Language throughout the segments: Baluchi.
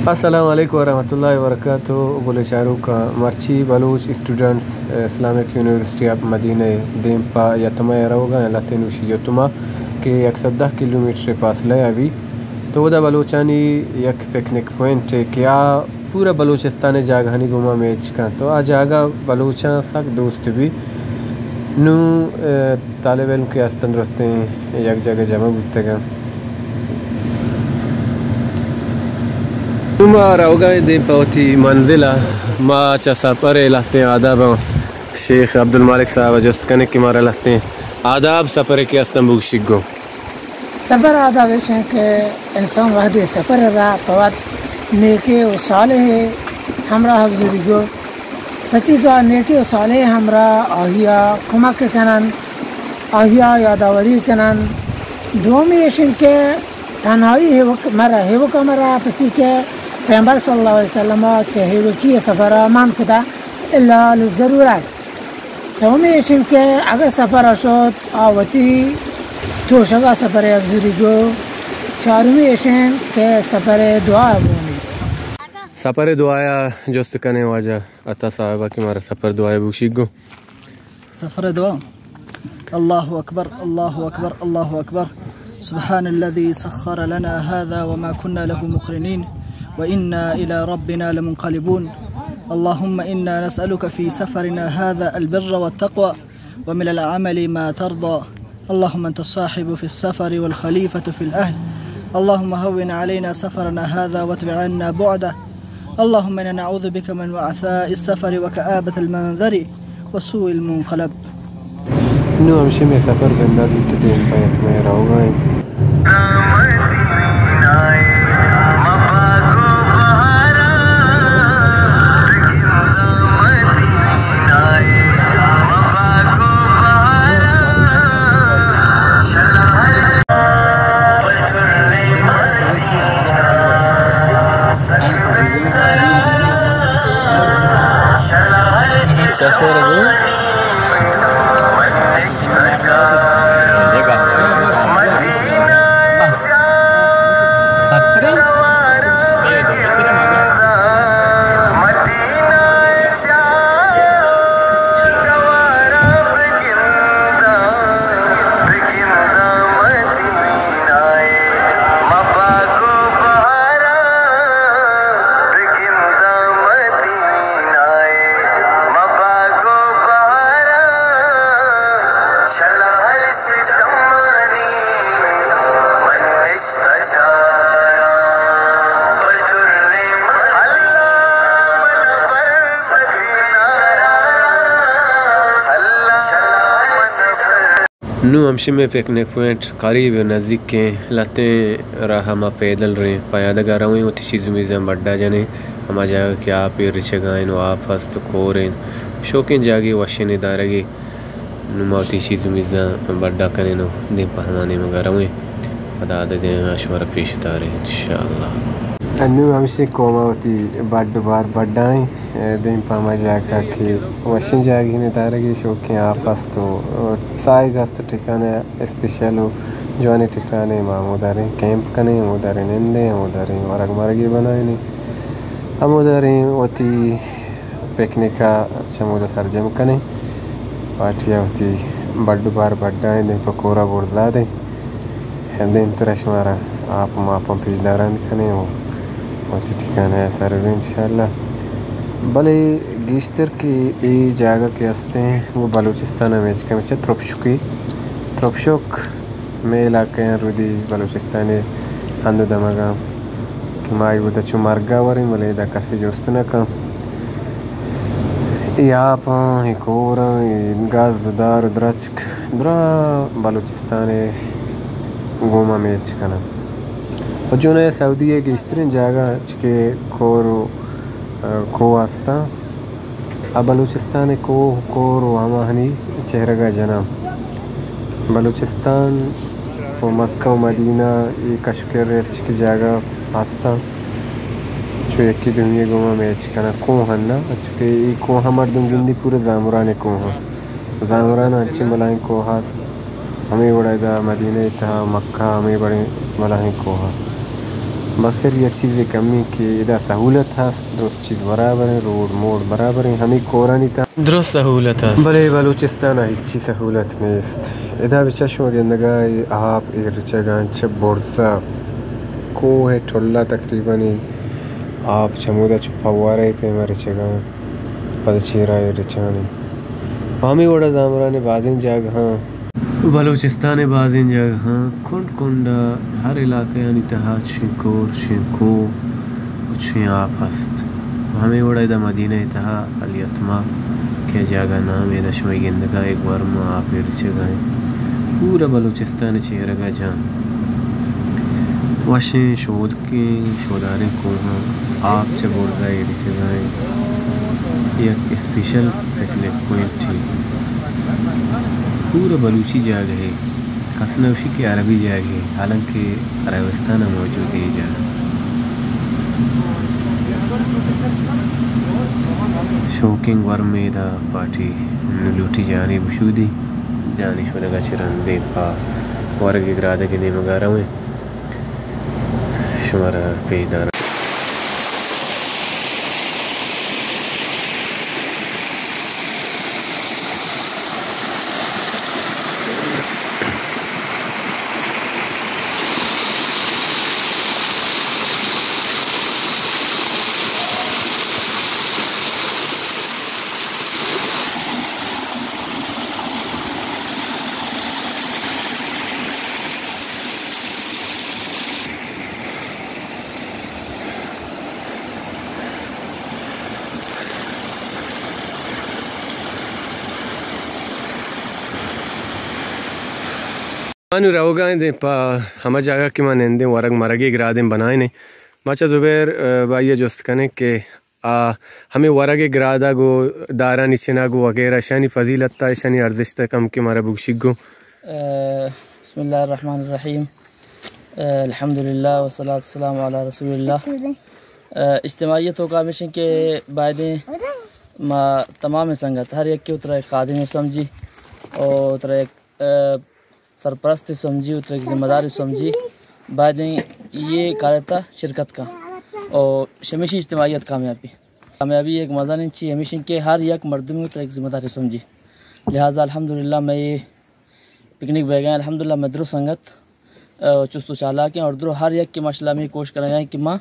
السلام علیکم ورحمۃ اللہ وبرکاتہ۔ گل چاروکاں، مرچی Baloch students Islamic university of Madina دیم پہ یتمہ ءَ روگا ایں، لہتیں نوشی یتمہ کہ یک سد دہ کلومیٹر فاصلہ ءَ بی۔ تو اودا بلوچانی یک پکنک پوائنٹ کہ آ پورا بلوچستان ءِ جاگہانی گوما میچ کنت۔ تو آ جاگہ بلوچاں سک دوست بی۔ نوں، اے، طالب علم کہ استن درستیں یک جاگہ جمع بوتگاں۔ نوں ما روگا ایں دیم پہ وتی منزل ءَ۔ ما چہ سفر ءِ لہتیں آداباں شیخ عبدالمالک صاحب ءَ جست کنیں کہ مارا لہتیں آداب سفر ءِ کہ استن بگوشیت گوں۔ سفر ءِ آداب ایش انت کہ انسان وہدے سفر ءَ را پہ وت نیکے و صالحے ہمراہ بزوری گو، پچی کہ آ نیکے و صالحے ہمراہ آہیا کمک کنن، آہیا یادآوری کنن۔ دومی ایش انت کہ تنہائی ہیوک مرا، ہیوکا مرا، پچی کہ پیغمبر صلی اللہ علیہ وسلم چہ ہیوکی سفر من کتا الا للضرورت۔ سومی ایش انت کہ اگہ سفر ءَ شت، آ وتی توشگا سفر ءَ بزوری گو۔ چارمی ایش انت کہ سفر ءِ دعا گونی۔ سفر ءِ دعایا جست کنیں واجہ عطا صاحبا کہ مارا سفر ءِ دعایا بگوشیت گوں۔ سفر ءِ دعا۔ الله أكبر، الله أكبر، الله أكبر. سبحان الذي سخر لنا هذا وما كنا له مقرنين، وإنا إلى ربنا لمنقلبون. اللهم إنا نسألك في سفرنا هذا البر والتقوى ومن العمل ما ترضى. اللهم أنت الصاحب في السفر والخليفة في الأهل. اللهم هون علينا سفرنا هذا وادفع عنا بعده. اللهم إنا نعوذ بك من وعثاء السفر وكآبة المنظر وسوء المنقلب. نوں ہمشی مئے سفر بندات بیت، دیم پہ یتمہ ءَ روگا ایں۔ نوں ہمشی مئے پکنک پوائنٹ قریب نزیک ایں، لہتیں راہ ما پیدل رئیں، پیادگا رویں، وتی چیز و میزاں بڈا جنیں، ہما جاگہ کہ آپ رچگا ایں و آپ ہست و کور ایں، شوکیں جاگہے، وشیں ندارگے۔ نوں ما وتی چیز و میزاں بڈا کنیں و دیم پہ ہما نیمگا رویں۔ پدا دگہ شمارا پیش داریں انشاءاللہ۔ انوں ہمشی کوما وتی بڈ و بار بڈائیں، دیم پہ ہما جاگہ کہ وشیں جاگہے، ندارگے، شوکیں آپ است و ساہگ است و ٹکانہ اسپیشل و جوانیں ٹکانے، ما ہمودا رئیں کیمپ کنیں، ہمودا رئیں نندیں، ہمودا رئیں ورگ مرگے بنائینیں، ہمودا رئیں وتی پکنک ءَ چمودا سرجم کنیں۔ پارٹی ءَ وتی بڈ و بار بڈائیں، دیم پہ کورا برزا دیں۔ دیمترا شمارا آپ و ماپاں پیش داران کنیں و وتی ٹھکانہ ءَ سر بیں انشاءاللہ۔ بلے گیشتر کہ اے جاگہ کہ استیں، وہ بلوچستان ءَ میچ کمے چہ ترپشکی، ترپشک مئے علاقہ ایں، رودی بلوچستان ءِ ہند و دمگاں کہ ما اے وھد ءَ چو مرگ ءَ وریں، بلے ادا کسے جست نہ کن۔ اے آپاں، اے کوراں، اے گاز و دار و درچک درا بلوچستان ءِ گوما میچ کناں۔ و چوناہا سعودی ءِ گیشتریں جاگہ چکے کور و، ءَ، کوہ استاں۔ ءَ بلوچستان ءِ کوہ، کور و ہماہانی چہرگ ءَ جناں۔ بلوچستان و مکہ و مدینہ، اے کش و کر ءِ ہرچی کہ جاگہ ہستاں، چو یکے دومی ءِ گوما میچ کناں۔ کوہ اناں، انچو کہ اے کوہ مردم گندی پورا زامران ءِ کوہ آں۔ زامران ءَ انچیں بلاہیں کوہ ہست، ہمے وڑا ادا مدینہ ءِ تہا، مکہ، ہمے وڑیں بلاہیں کوہ۔ بس صرف یک چیزے کمی کہ ادا سہولت ہست، درست چیز برابر ہیں، روڈ موڈ برابر ہیں، ہمیں کورانی تا درست سہولت ہست۔ بلے بلوچستان ء ہچی سہولت نیست۔ ادا بچار شما گندگا اے آپ اے رچگاں چہ برزا کوہ ٹلا تقریباً اے آپ چمودا چو فوارہ پیما رچگاں۔ پد چیرا اے رچانی۔ پہ ہمے وڑا زامران ء بازیں جاگہاں، بلوچستان ء بازیں جاگہاں کنڈ کنڈ ء ہر علاقہانی تہا چشیں کور، چشیں کوہ و چشیں آپ ہست۔ و ہمے وڑا ادا مدینہ ء تہا الیتما کہ جاگہ نام ادا شمئے گندگا اے گورم آپ ء رچگا انت۔ پورا بلوچستان ء چہرگا جان۔ وشیں شود کیں شوداریں کوہاں آپ چہ برزا اے رچگا انت۔ یک اسپیشل پکنک پوائنٹ ہی۔ پورا بلوچی جاگہے۔ کس نہ گوشی کہ عربی جاگہے، حالانکہ عربستان ء موجود اے جاگہ۔ شوکیں گورمے دا پارٹی نلوٹی جانی بشودی، جانی شودگا چہ رندیں پا ورگی گرادگی نیمگا رویں۔ شمارا پیش داراں۔ ما نوں روگا ایں دیم پہ ہما جاگہ کہ ما نندیں ورگ مرگے گرادیں بنائیں۔ ما چہ زبیر، آ، بھائی ء جست کنیں کہ آ، ہمے ورگ ء گرادگ و دارانی چنگ و وغیرہ، اشانی فضیلت ء اشانی ارزشت ء کم کہ مارا بگوشیت گوں۔ آ، بسم اللہ الرحمن الرحیم۔ آ، الحمدللہ والصلاة والسلام علی رسول اللہ۔ آ، اجتماعیت توکا ہمیش انت کہ بایدیں ما تمام سنگت ہر یکے وترا یک خادمے سمجھی و وترا یک، آ، سرپرست سمجھی و ترا یک ذمہ دار سمجھی، بایدیں اے کار ء تہا شرکت کن و شمیشی اجتماعیت کامیابی۔ کامیابی یک مزنیں چی ہمیش انت کہ ہر یک مردمے ترا یک ذمہ دار سمجھی۔ لہذا الحمدللہ مئے اے پکنک بیگا الحمدللہ مئے درو سنگت، آ، چست و چالاک ہیں اور درو ہر یک کہ ماشاءاللہ ہمے کوشش کنگا ہیں کہ ما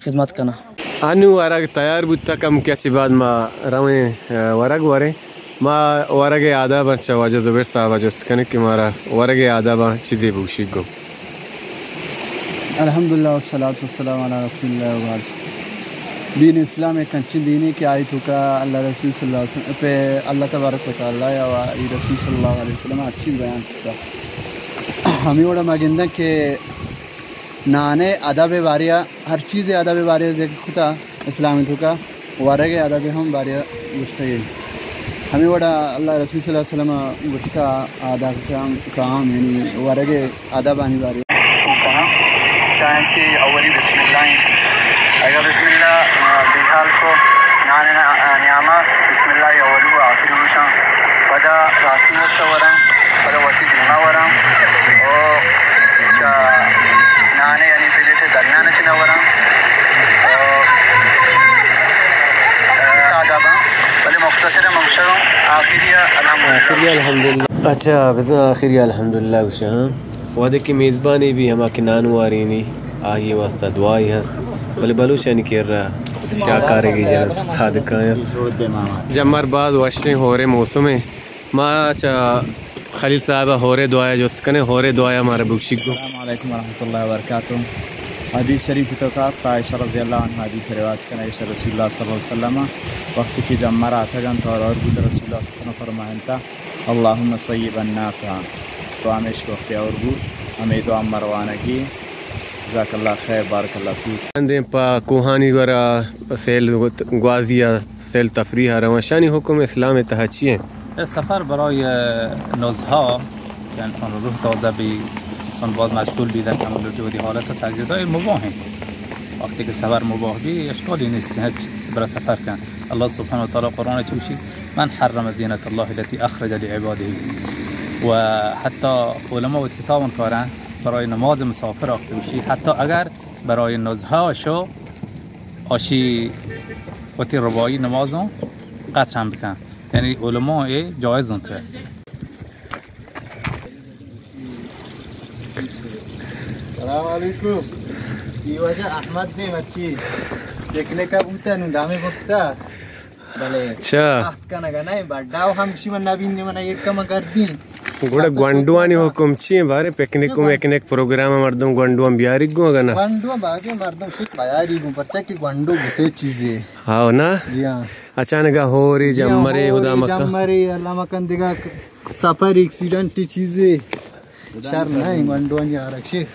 خدمت کناں۔ انوں ورگ تیار بوتگ، کم کہ چہ بعد ما رویں، آ، ورگ وریں۔ ما ورگ ء آداباں چہ واجہ زبیر صاحب ء جست کنیں کہ مارا ورگ ء آداباں چیزے بگوشیت گوں۔ الحمدللہ والصلاة والسلام علی رسول اللہ وبعد۔ دین اسلام یک انچیں دینے کہ آئی توکا اللہ رسول صلی اللہ علیہ وسلم پہ اللہ تبارک و تعالی یا آئی رسول صلی اللہ علیہ وسلم ہرچی بیان کتا۔ ہمیں وڑا ما گنداں کہ نان ء ادب ء بارے ء، ہر چیز ء ادب ء بارے ء ذکر کتا اسلام ء توکا، ورگ ء ادب ء ہم بارے ء گوشتگ ئے۔ ہمے وڑا اللہ رسول صلی اللہ علیہ وسلم ء گوشتا آداب کرام، کرام یعنی ورگ ء ادبانی بارے ء۔ چاہیں چی اولی بسم اللہ انت۔ اگاں بسم اللہ، آ، بے حال کو نان ء نیاما بسم اللہ اولی و آخری گوشاں۔ پدا راستی وستا وراں، پدا وتی دیما وراں۔ او چہ نانے یعنی پلیٹ درمیان چہ نہ وراں۔ او آداباں، بلے مختصر من گوشاں، آخری الحمدللہ۔ آخری الحمدللہ۔ اچھا، بزاں آخری الحمدللہ گوشاں۔ وہدے کہ میزبانے بی ہما کہ نان وارینی، آئی واسطہ دعائی ہست۔ بلے بلوچانی کرا شاکارگی جنت صادقاں۔ جمر باز وشیں ہورے موسمے۔ ما چہ خلیل صاحب ء ہورے دعایا جست کنیں، ہورے دعایا مارا بگشی گو۔ السلام علیکم ورحمۃ اللہ وبرکاتہ۔ حدیث شریف تو کاست عائشہ رضی اللہ عنہا حدیث روایت کنگ، ایشی رسول اللہ صلی اللہ علیہ وسلم وقتی کہ جمر آتگ انت اور اور بوت رسول اللہ صلی اللہ علیہ وسلم فرمائنتا، اللهم صیبا نافعا، تو ہمیش وقت اور بو، ہمیں دعا مروانگی۔ جزاک اللہ خیر، بارک اللہ فیک۔ اندیں پہ کوہانی گورا سیل گوازی ء سیل تفریح ء روان، شانی حکم اسلام ء تہا چی انت؟ اے سفر برای نزہا کہ انسان روح تازہ بی، انسان باز مشغول بی در کمال لوٹی ودی حالت تجزیہ، اے مباح انت۔ وقتی کہ سفر مباح بی، اشکالی نیست، ہچ برا سفر کن۔ اللہ سبحانہ و تعالی قرآن چوشی، من حرم زینت اللہ التی اخرج لعباده۔ و حتی علماء و کتابان کارن برای نماز مسافر آخته بشی، حتی اگر برای نزهه شو آشی وتی رباعی نمازوں قطع ہم بکن، یعنی علماء اے جائز انت۔ سلام علیکم۔ ای واجہ احمد دے مرچی پکنک بوتا، نو دامے بوتا۔ بلے اچھا۔ آخت کنگا نہ، بڈا و ہمشی من نبین، من یک کم گردین۔ گڑا گونڈوانی حکم چی ایں؟ بارے پکنک و مکنک پروگرام مردم گونڈوان بیاری گوں اگا نہ؟ گونڈوان باقی مردم شک بیاری گوں، پرچا کہ گونڈو گسے چیزے۔ ہاو نا؟ جی ہاں۔ اچانک ہوری، جی ہاں، جمرے، ہوری، خدا مکن۔ جمرے، اللہ مکن دگا سفر ایکسیڈنٹ چیزے۔ شر نہ ایں گونڈوانی آرگ شیخ۔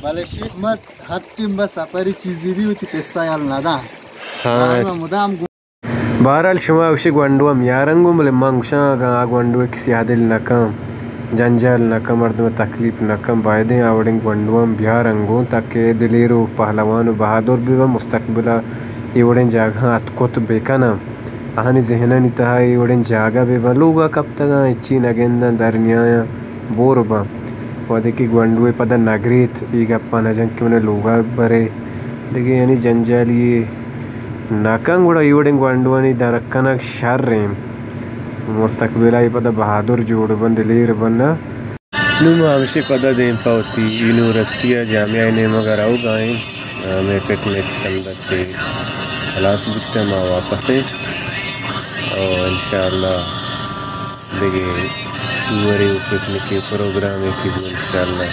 بلے شیخ مت ہر ٹیم بس سفری چیزی بھی ہوتی قصہ یال نہ دا۔ ہاں۔ مدام بہرحال شما گوشے گونڈواں میارنگوں، بلے من گوشاں اگاں آ گونڈوے کسی ء دل نہ کن، جنجال نہ کن، مردم ء تکلیف نہ کن، بایدیں آ وڑیں گونڈواں بیارنگوں تاکہ دلیر و پہلوان و بہادر بہ بن، مستقبل ء اے وڑیں جاگہاں اتکت بہ کناں، آہانی ذہنانی تہا اے وڑیں جاگہ بہ بن، لوگ ء کپتگاں، ہچی نہ گنداں، در نیایاں۔ بور باں۔ وہدے کہ گونڈوے پدا نگریت، اے گپا نہ جنت کہ منا لوگا برے۔ دگہ یعنی جنجالی نہ کن، گڑا اے وڑیں گونڈوانی درک کنگ شر ایں۔ مستقبلا اے پدا بہادر جوڑ بن، دلیر بن۔ نوں ما ہمشی پدا دیم پہ وتی یونیورسٹی ء جامعہ ء نیمگ ء روگ ء ایں۔ ہمے پکنک چندہ چے ہلاس بوت ء ما واپس ایں۔ او انشاءاللہ دگہ ٹورے و پکنکے پروگرامے کہ بو انشاءاللہ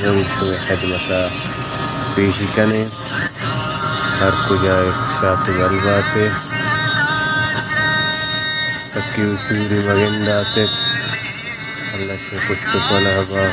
ضرور شمئے خدمت ء پیشی کنیں۔ ہر کجا ات شات بل بات ات، سکی و سوری مگندات ات۔ اللہ شمئے پشت و پناہ با۔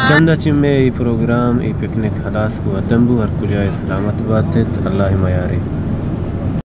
چندہ چمے اے پروگرام، اے پکنک ہلاس بو، ختم بو، ہر کجا سلامت بات ات، اللہ میارے۔